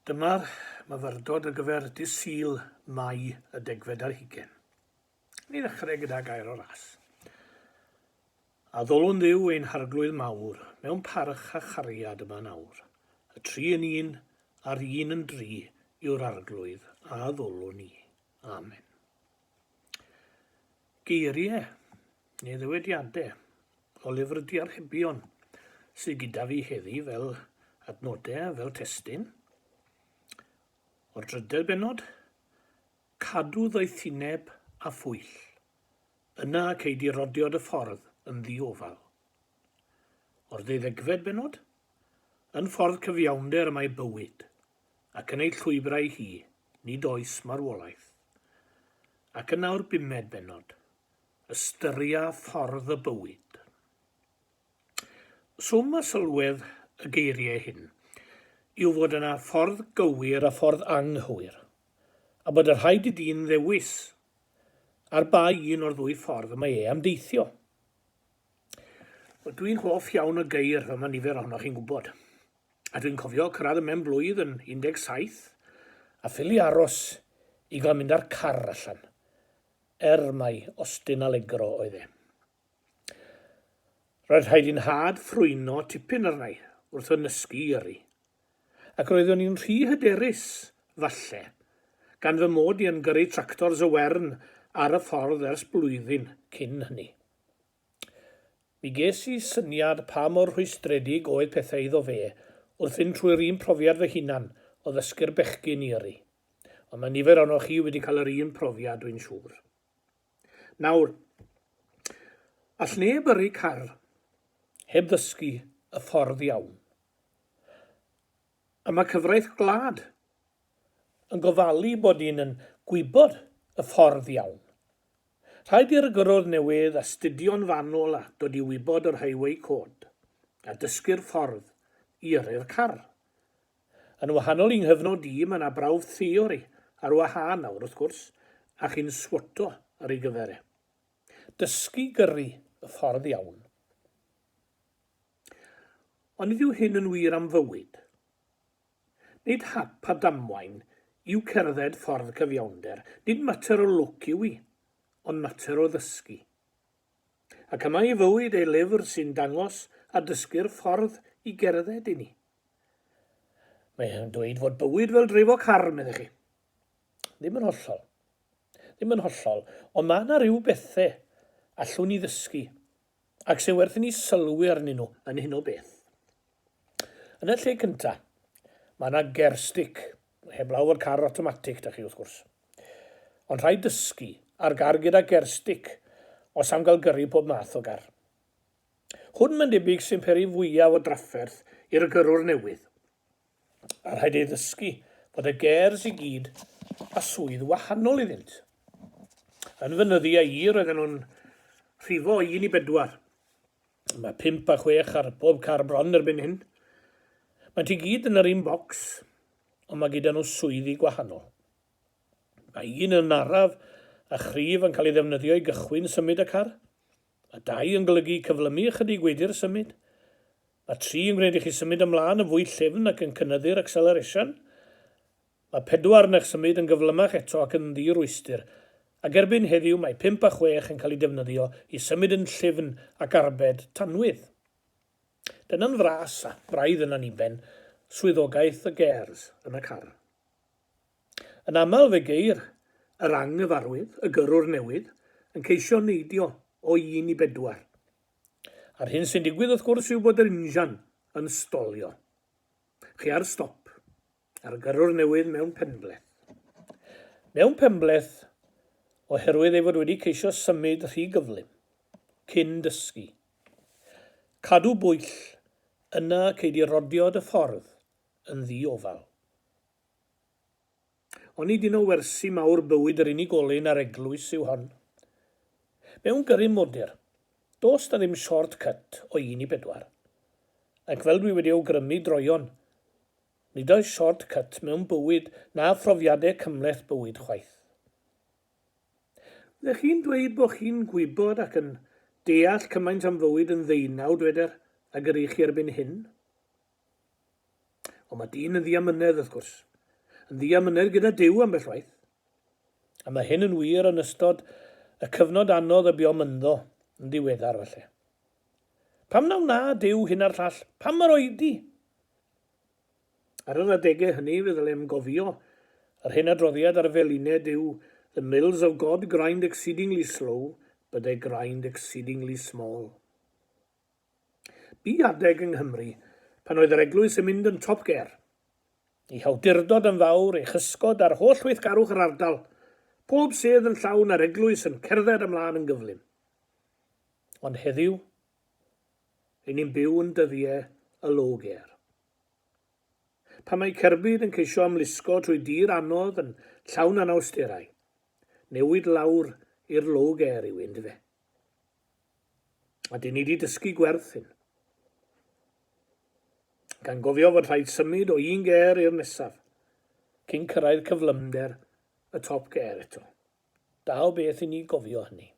Dyma'r myfyrdod ar gyfer dydd Sul, Mai y degfed ar hugain. Ni ddechrau gyda gair o ras. Addolwn Dduw ein Harglwydd mawr, mewn parch a chariad yma nawr. Y tri yn un, a'r un yn dri, yw'r Arglwydd a addolwn ni. Amen. Geiriau neu ddywediadau o lyfr diarhebion sydd gyda fi heddi fel adnodau, fel testun. O'r drydedd bennod, cadw ddoethineb a phwyll. Yna cei di rodio dy ffordd yn ddiofal. O'r ddeuddegfed bennod, yn ffordd cyfiawnder y mae bywyd, ac yn ei llwybrau hi nid oes marwolaeth. Ac yn awr bumed bennod, Ystyria ffordd y bywyd. Swm a sylwedd y geiriau hyn yw fod yna ffordd gywir a ffordd anghywir, a bod y rhaid i dyn ddewis ar ba un o'r ddwy ffordd y mae e am deithio. Wel, dwi'n hoff iawn o geir, fel mae nifer ohonoch chi'n gwybod. A dwi'n cofio cyrraedd y mewn blwydd yn 17 a ffili aros i gael mynd â'r car allan. Er mai Austin Allegro oedd e. Roedd rhaid i 'nhad ffrwyno tipyn arna i wrth fy nysgu i yrru. Ac roeddwn i'n rhy hyderus, falle, gan fy mod i yn gyrru tractors y Wern ar y ffordd ers blwyddyn cyn hynny. Mi ges i syniad pa mor rhwystredig oedd pethau iddo fe wrth fynd trwy'r un profiad fy hunan o ddysgu'r bechgyn i yrru. Ond mae nifer ohonoch chi wedi cael yr un profiad, dwi'n siŵr. Nawr, all neb yrru car heb ddysgu y ffordd iawn. A mae cyfraith gwlad yn gofalu bod un yn gwybod y ffordd iawn. Rhaid i'r gyrrwr newydd astudio'n fanwl a dod i wybod yr highway code a dysgu'r ffordd i yrru'r car. Yn wahanol i nghyfnod i, mae 'na brawf theori ar wahân nawr, wrth gwrs, a chi'n swoto ar ei gyfer e. Dysgu gyrru y ffordd iawn. Ond nid yw hyn yn wir am fywyd. Nid hap a damwain yw cerdded ffordd cyfiawnder, nid mater o lwc yw hi, ond mater o ddysgu. Ac yma i fywyd ei lyfr sy'n dangos a dysgu'r ffordd i gerdded i ni. Mae e'n dweud fod bywyd fel dreifo car, meddech chi. Ddim yn hollol. Ddim yn hollol, ond mae yna ryw bethau allwn ni ddysgu ac sy'n werth i ni sylwi arnyn nhw yn hyn o beth. Yn y lle cyntaf, mae yna gerstig, heblaw fod car automatic da chi wrth gwrs. Ond rhaid dysgu ar gar gyda gerstig os am gael gyrru pob math o gar. Hwn mae'n debyg sy'n peri fwyaf o drafferth i'r gyrrwr newydd. A rhaid ei ddysgu fod y gers i gyd â swydd wahanol iddynt. Yn fy nyddiau i roedden nhw'n rhifo o un i bedwar. Mae pump a chwech ar bob car bron erbyn hyn. Maent i gyd yn yr un bocs, ond mae gyda nhw swyddi gwahanol. Mae un yn araf a chryf yn cael ei ddefnyddio i gychwyn symud y car. Mae dau yn golygu cyflymu ychydig wedi'r symud. Mae tri yn gwneud i chi symud ymlaen yn fwy llyfn ac yn cynyddu'r acceleration. Mae pedwar yn eich symud yn gyflymach eto ac yn ddi-rwystr, ac erbyn heddiw mae pump a chwech yn cael eu defnyddio i symud yn llyfn ac arbed tanwydd. Dyna'n fras, a braidd yn anniben, swyddogaeth y gers yn y car. Yn aml fe geir yr anghyfarwydd, y gyrrwr newydd, yn ceisio neidio o un i bedwar. A'r hyn sy'n digwydd wrth gwrs yw bod yr injan yn stolio. Chi ar stop. A'r gyrrwr newydd mewn penbleth. Mewn penbleth oherwydd ei fod wedi ceisio symud rhy gyflym, cyn dysgu. Cadw bwyll, yna cei di rodio dy ffordd yn ddi-ofal. Onid un o wersi mawr bywyd yr unigolyn a'r eglwys yw hon? Mewn gyrru modur, does 'na ddim short cut o un i bedwar. Ac fel dwi wedi awgrymu droeon, Nid oes short cut mewn bywyd na phrofiadau cymhleth bywyd chwaith. Fyddech chi'n dweud bod chi'n gwybod ac yn deall cymaint am fywyd yn ddeunaw, dweder, ag yr ych chi erbyn hyn? Ond mae dyn yn ddiamynedd, wrth gwrs. Yn ddiamynedd gyda Duw ambell waith. A mae hyn yn wir yn ystod y cyfnod anodd y buom ynddo yn ddiweddar falle. Pam na wna Duw hyn a'r llall? Pam yr oedi? Ar yr adegau hynny fe ddylem gofio yr hen adroddiad ar felined yw The mills of God grind exceedingly slow, but they grind exceedingly small. Bu adeg yng Nghymru pan oedd yr eglwys yn mynd yn top ger. Ei hawdurdod yn fawr, ei chysgod a'r holl weithgarwch yr ardal, pob sedd yn llawn a'r eglwys yn cerdded ymlaen yn gyflym. Ond heddiw, ry'n ni'n byw yn dyddiau y low gear. Pan mae cerbyd yn ceisio amlusgo trwy dir anodd yn llawn anawsterau, newid lawr i'r low gear yw yndyfe? A dyn ni wedi dysgu gwerth hyn. Gan gofio fod rhaid symud o un gêr i'r nesaf, cyn cyrraedd cyflymder y top gêr eto. Da o beth i ni gofio hynny.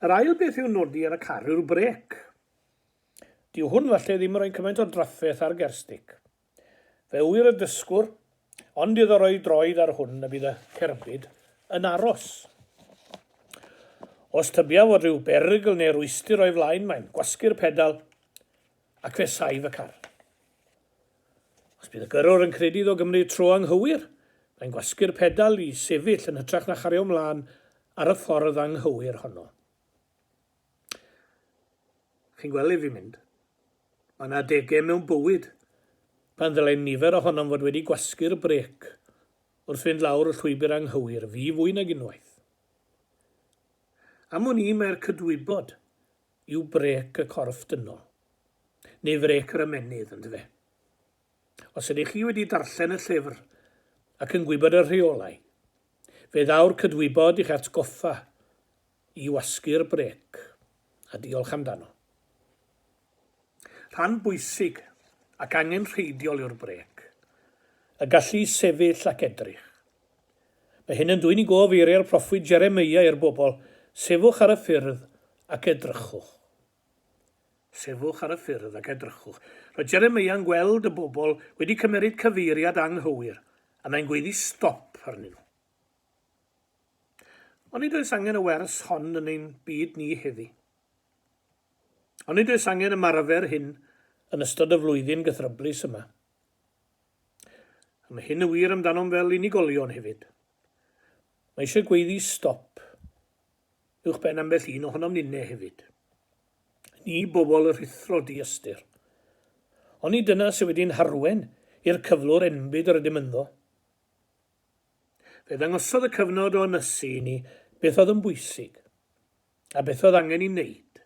Yr ail beth i'w nodi ar y car yw'r brêc. Dyw hwn falle ddim yn rhoi cymaint o drafferth â'r gerstig. Fe ŵyr y dysgwr, ond iddo roi droed ar hwn y bydd y cerbyd yn aros. Os tybia fod rhyw berygl neu rwystr o'i flaen, mae'n gwasgu'r pedal ac fe saif y car. Os bydd y gyrrwr yn credu iddo gymryd tro anghywir, mae'n gwasgu'r pedal i sefyll yn hytrach na chario mlaen ar y ffordd anghywir honno. Chi'n gweld le fi'n mynd? Mae yna adegau mewn bywyd pan ddylai nifer ohonom fod wedi gwasgu'r brêc wrth fynd lawr y llwybr anghywir, fi fwy nag unwaith. Am wn i mai'r cydwybod yw brêc y corff dynol. Neu frêc yr ymennydd, yndyfe? Os ydych chi wedi darllen y llyfr ac yn gwybod y rheolau, fe ddaw'r cydwybod i'ch atgoffa i wasgu'r brêc, a diolch amdano. Rhan bwysig ac angenrheidiol yw'r brêc, y gallu i sefyll ac edrych. Mae hyn yn dwyn i gof eiriau'r proffwyd Jeremeia i'r bobl, Sefwch ar y ffyrdd ac edrychwch. Sefwch ar y ffyrdd ac edrychwch. Roedd Jeremeia'n gweld y bobl wedi cymeryd cyfeiriad anghywir, a mae'n gweiddi stop arnyn nhw. Onid oes angen y wers hon yn ein byd ni heddi? Onid oes angen ymarfer hyn yn ystod y flwyddyn gythryblus yma? A mae hyn yn wir amdanom fel unigolion hefyd. Mae eisiau gweiddi stop uwch ben ambell un ohonom ninne hefyd. Ni bobl y rhuthro diystyr. Oni dyna sydd wedi'n harwen i'r cyflwr enbyd yr ydym ynddo? Fe ddangosodd y cyfnod o ynysu i ni beth oedd yn bwysig a beth oedd angen i wneud.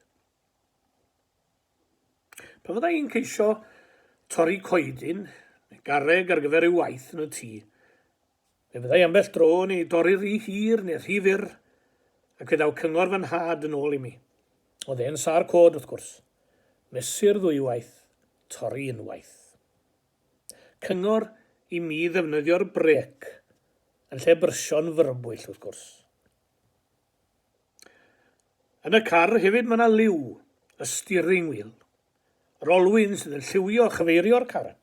Pan fydda i'n ceisio torri coedyn neu garreg ar gyfer rhyw waith yn y tŷ, fe fydda i ambell dro yn ei dorri rhy hir neu rhy fyr, ac fe ddaw cyngor fy nhad yn ôl i mi. Oedd e'n sâr cod, wrth gwrs. Mesur ddwywaith, torri unwaith. Cyngor i mi ddefnyddio'r brêc yn lle brysio'n fyrbwyll, wrth gwrs. Yn y car hefyd mae yna liw, y steering wheel, yr olwyn sydd yn lliwio a chyfeirio'r car.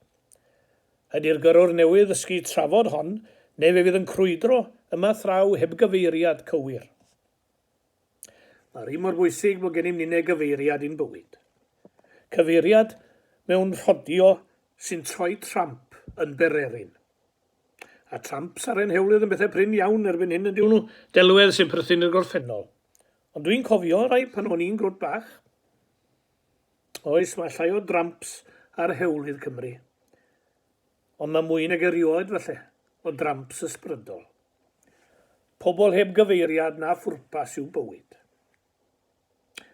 Rhaid i'r gyrrwr newydd ddysgu trafod hon neu fe fydd yn crwydro yma thraw heb gyfeiriad cywir. Mae'r un mor bwysig bod gennym ninne gyfeiriad i'n bywyd. Cyfeiriad mewn rhodio sy'n troi tramp yn bererin. A tramps ar ein hewlydd yn bethau prin iawn erbyn hyn, yndyw nhw? Delwedd sy'n perthyn i'r gorffennol. Ond dwi'n cofio rhai pan o'n i'n grwt bach. Oes, mae llai o dramps ar hewlydd Cymru. Ond mae mwy nag erioed, falle, o dramps ysbrydol. Pobl heb gyfeiriad na phwrpas i'w bywyd.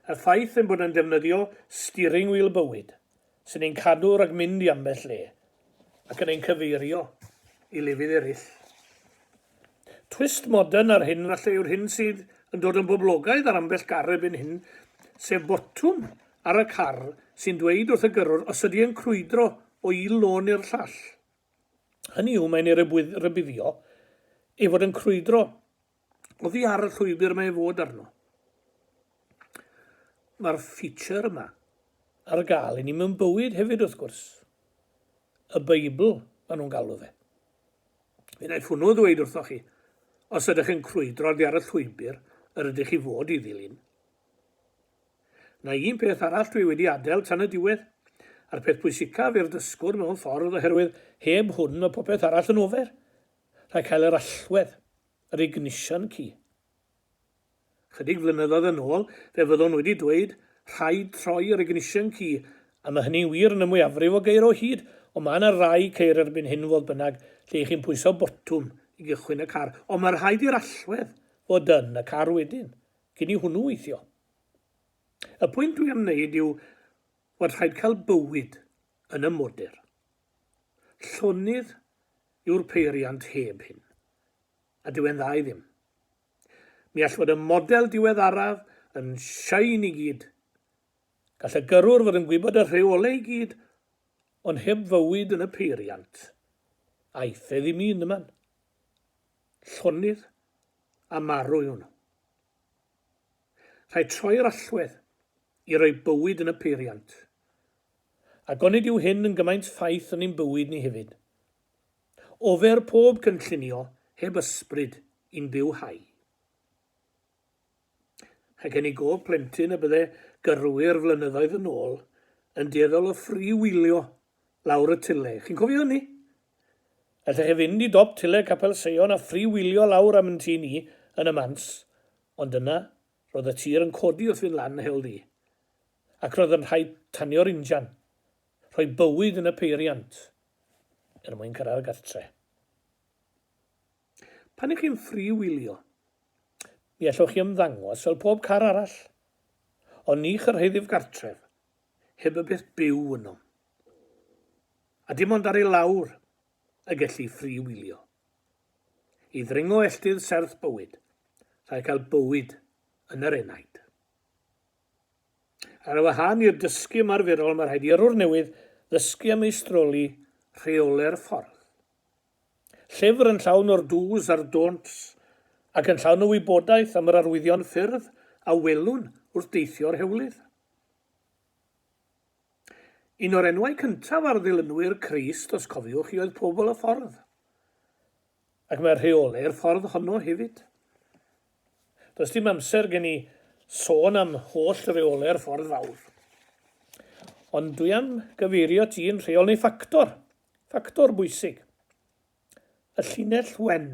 Y ffaith ein bod yn defnyddio steering wheel bywyd, sy'n ein cadw rhag mynd i ambell le, ac yn ein cyfeirio i lefydd eraill. Twist modern ar hyn falle yw'r hyn sydd yn dod yn boblogaidd ar ambell gar erbyn hyn, sef botwm ar y car sy'n dweud wrth y gyrrwr os ydy e'n crwydro o un lôn i'r llall. Hynny yw, mae'n ei rybuddio ei fod yn crwydro Oddi ar y llwybr mae fod arno. Mae'r feature yma ar gael i ni mewn bywyd hefyd wrth gwrs. Y Beibl, maen nhw'n galw fe. Fe wnaeth hwnnw ddweud wrthoch chi, os ydych yn crwydro oddi ar y llwybr yr ydych chi fod i ddilyn. Na un peth arall dwi wedi adael tan y diwedd, a'r peth pwysicaf i'r dysgwr mewn ffordd oherwydd heb hwn mae popeth arall yn ofer. Rhaid cael yr allwedd, yr ignition key. Chydig flynyddoedd yn ôl, fe fyddwn wedi dweud rhaid troi yr ignition key, a mae hynny'n wir yn y mwyafrif o geir o hyd, ond mae yna rai ceir erbyn hyn fodd bynnag lle chi'n pwyso botwm i gychwyn y car, ond mae rhaid i'r allwedd fod yn y car wedyn, cyn i hwnnw weithio. Y pwynt dwi am wneud yw fod rhaid cael bywyd yn y modur. Llonydd yw'r peiriant heb hyn, a dyw e'n dda i ddim. Mi all fod y model diweddaraf yn shine i gyd. Gall y gyrrwr fod yn gwybod y rheolau i gyd, ond heb fywyd yn y peiriant, aiff e ddim i unman. Llonydd a marw yw hwnnw. Rhaid troi'r allwedd i roi bywyd yn y peiriant. Ac onid yw hyn yn gymaint ffaith yn ein bywyd ni hefyd? Ofer pob cynllunio heb ysbryd i'n bywhau. Rhaid gen i gof plentyn y bydde gyrwyr flynyddoedd yn ôl yn dueddol o ffri-wylio lawr y tyle. Chi'n cofio hynny? Allech chi fynd i dop tyle Capel Seion a ffri-wylio lawr am yn tŷ ni yn y mans, ond yna, roedd y tir yn codi wrth fynd lan Heol Ddu. Ac roedd yn rhaid tanio'r injan, rhoi bywyd yn y peiriant, er mwyn cyrraedd gartre. Pan ych chi'n ffri-wylio, mi allwch chi ymddangos fel pob car arall, ond ni chyrhaeddif gartref heb y peth byw ynom. A dim ond ar ei lawr y gelli ffri-wylio. I ddringo elltydd serth bywyd, rhaid cael bywyd yn yr enaid. Ar wahân i'r dysgu ymarferol, mae rhaid i yrrwr newydd ddysgu a meistroli rheolau'r ffordd. Llyfr yn llawn o'r do's a'r don'ts, ac yn llawn o wybodaeth am yr arwyddion ffyrdd a welwn wrth deithio'r hewlydd. Un o'r enwau cyntaf ar ddilynwyr Crist, os cofiwch chi, oedd pobl y ffordd. Ac mae rheolau'r ffordd honno hefyd. Does dim amser gen i sôn am holl reolau'r ffordd fawr. Ond dwi am gyfeirio at un rheol neu ffactor, ffactor bwysig. Y llinell wen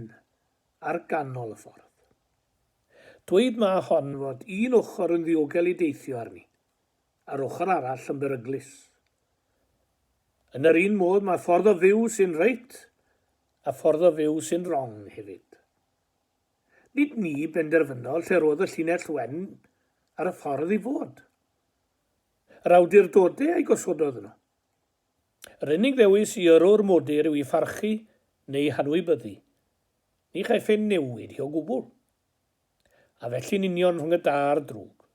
ar ganol y ffordd. Dweud ma hon fod un ochr yn ddiogel i deithio arni, a'r ochr arall yn beryglus. Yn yr un modd mae ffordd o fyw sy'n reit a ffordd o fyw sy'n wrong hefyd. Nid ni benderfynodd lle roedd y llinell wen ar y ffordd i fod. Yr awdurdodau a'i gosododd yno. Yr unig ddewis i yrrwr modur yw i pharchu neu hanwybyddu. Ni chaiff ei newid hi o gwbl. A felly'n union rhwng y da a'r drwg.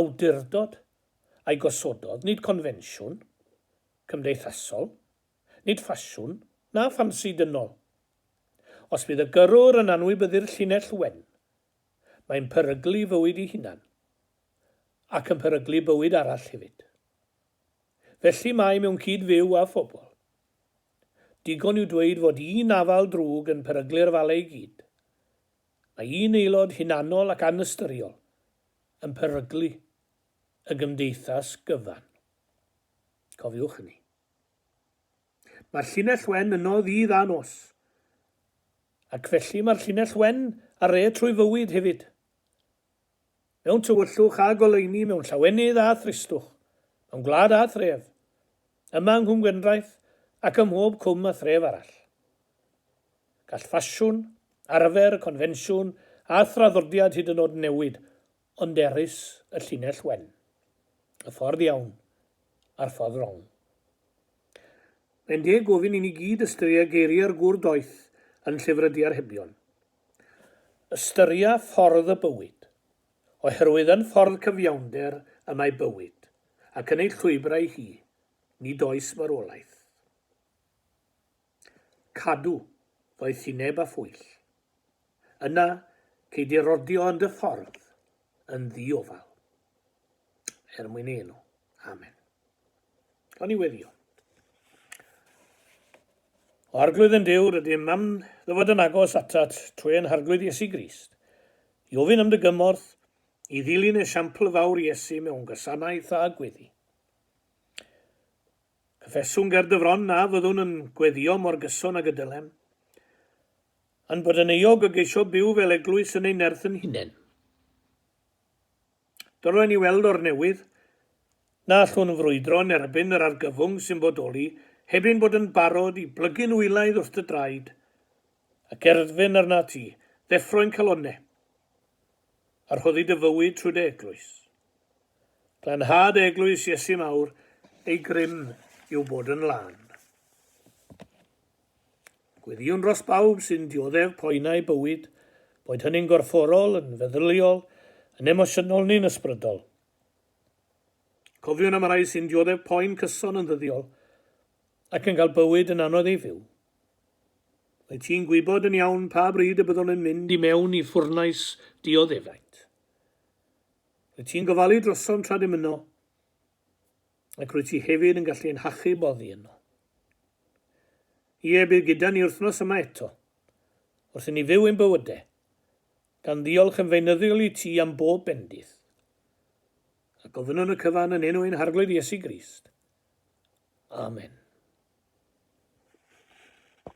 Awdurdod a'i gosododd, nid confensiwn cymdeithasol, nid ffasiwn na ffansi dynol. Os bydd y gyrrwr yn anwybyddu'r llinell wen, mae'n peryglu fywyd ei hunan, ac yn peryglu bywyd arall hefyd. Felly mae mewn cyd-fyw â phobl. Digon yw dweud fod un afal drwg yn peryglu'r fale i gyd. Mae un aelod hunanol ac anystyriol yn peryglu y gymdeithas gyfan. Cofiwch hynny. Mae'r llinell wen yno ddydd a nos. Ac felly mae'r llinell wen ar red trwy fywyd hefyd. Mewn tywyllwch a goleuni, mewn llawenydd a thristwch, mewn gwlad a thref, yma yng Nghwm Gwendraeth ac ym mhob cwm a thref arall. Gall ffasiwn, arfer, confensiwn a thraddodiad hyd yn oed newid, ond erys y llinell wen. Y ffordd iawn a'r ffordd rong. Mae'n deg gofyn i ni gyd ystyried geiriau'r gŵr doeth yn Llyfr y Diarhebion. Ystyria ffordd y bywyd, oherwydd yn ffordd cyfiawnder y mae bywyd, ac yn ei llwybrau hi, nid oes marwolaeth. Cadw ddoethineb a phwyll. Yna, cei di rodio yn dy ffordd yn ddiofal. Er mwyn ei enw. Amen. Gawn ni weddio. O Arglwydd ein Duw, rydym am ddyfod yn agos atat trwy ein Harglwydd Iesu Grist, i ofyn am dy gymorth i ddilyn esiampl fawr Iesu mewn gwasanaeth a gweddi. Cyffeswn ger dy fron na fyddwn yn gweddïo mor gyson ag y dylem, a'n bod yn euog o geisio byw fel eglwys yn ein nerth yn hunain. Dylwn i weld o'r newydd na allwn frwydro yn erbyn yr argyfwng sy'n bodoli heb ein bod yn barod i blygu'n wylaidd wrth dy draed ac erfyn arnat ti ddeffro'n calonnau a rhoddi dy fywyd trwy dy eglwys. Glanhad eglwys Iesu mawr, ei grym yw bod yn lân. Gweddïwn dros bawb sy'n dioddef poenau bywyd, boed hynny'n gorfforol, yn feddyliol, yn emosiynol neu'n ysbrydol. Cofiwn am y rhai sy'n dioddef poen cyson yn ddyddiol ac yn cael bywyd yn anodd ei fyw. Wyt ti'n gwybod yn iawn pa bryd y byddwn yn mynd i mewn i ffwrnais dioddefaint. Wyt ti'n gofalu drosom tra dim yno, ac rwyt ti hefyd yn gallu ein hachub oddi yno. Ie, bydd gyda ni wythnos yma eto, wrth i ni fyw ein bywydau, gan ddiolch yn feunyddiol i ti am bob bendith. A gofynnwn y cyfan yn enw ein Harglwydd Iesu Grist. Amen.